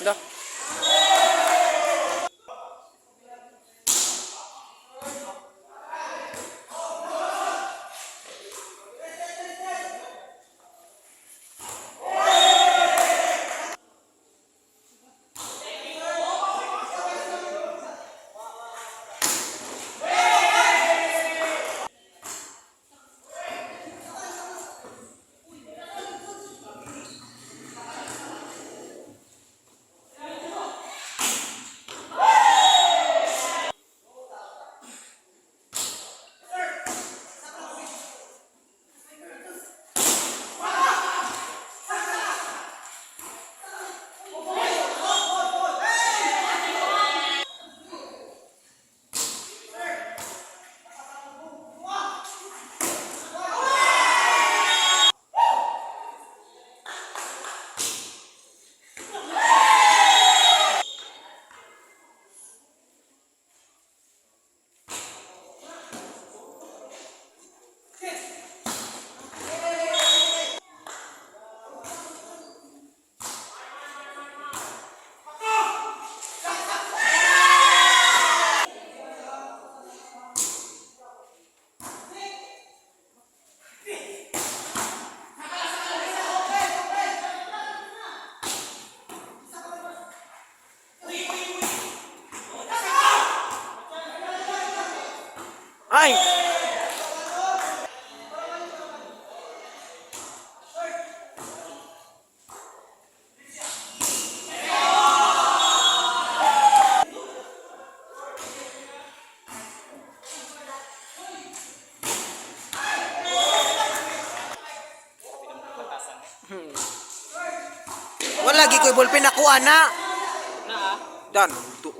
La. Ay! Wala gi ko'y ballpen ako ana. Dan to.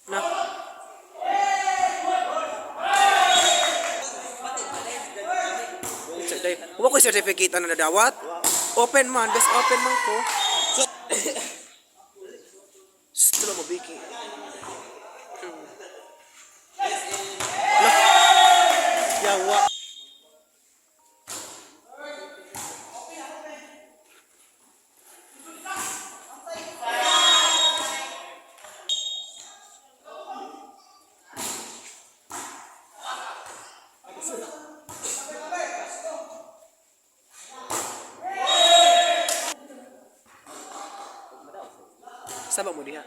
Na. Wa ko certificate na nadawat. Open man, best open man ko. Stilo mo biki. Yawa. Saba mo diha.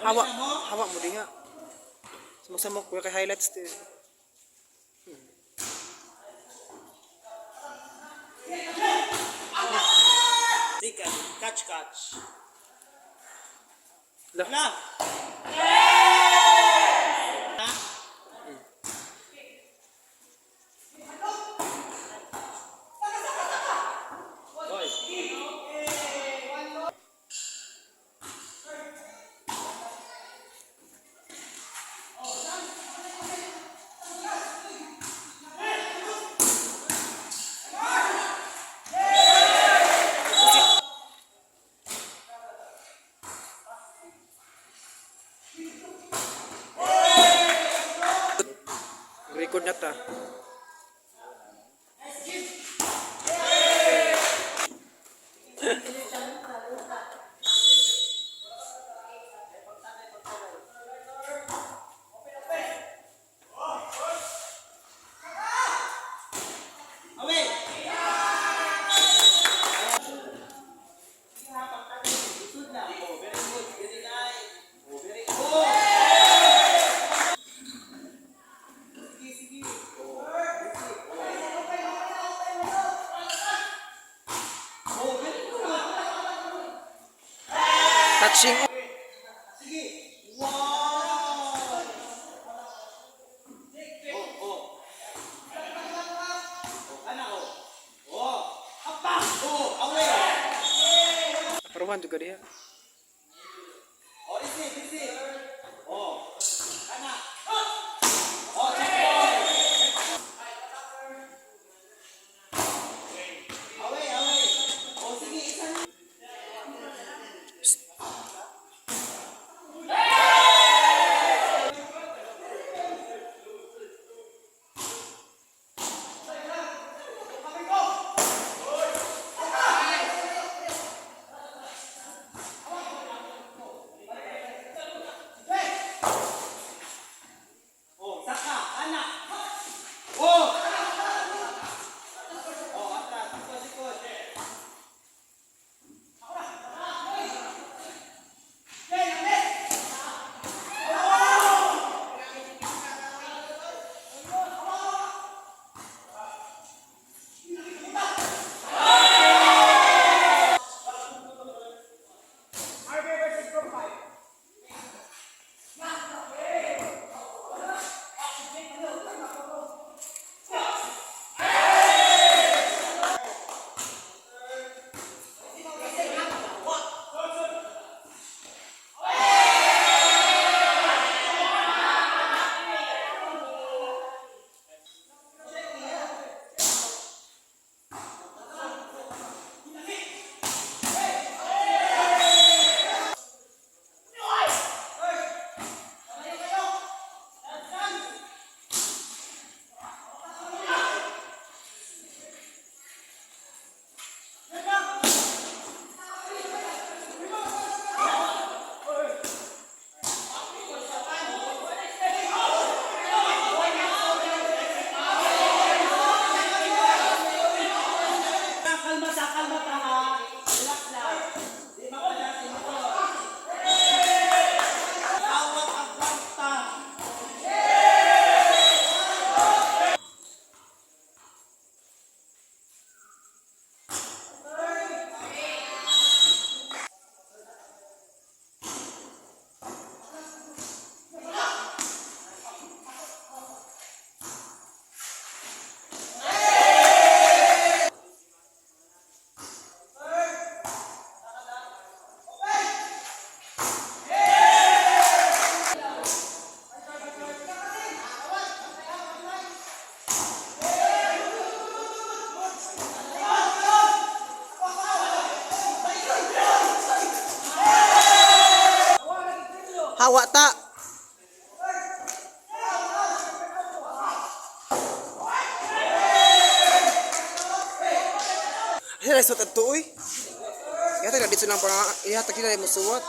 Hawa, hawa mo diha. Samok-samok ko kay highlights ti. Chicken, catch, catch. La. Na! Hoy. Record na ta. Away! Oh, very good. Very nice. Oh, very good. Sige, sige. Oh, Oh, very good. Touching. Sige. Wow! Oh, oh. Oh, ana, oh. Oh. Apa! Oh, away! Paruhan juga diha. Oh, easy, easy. Oh. Ana. Oh, checkpoint. Away, away. Oh, sige, isa na. Oh, saka, ana. Oh. Oh, atras, likod, likod. Kalma ta, kalma ta ha. Relax lang. Di mawala si motor. Tawag ang kwarta. Hawa ta. Ay, suwat adto oy. Ihatag na dito lang para ihatag nila mo suwat.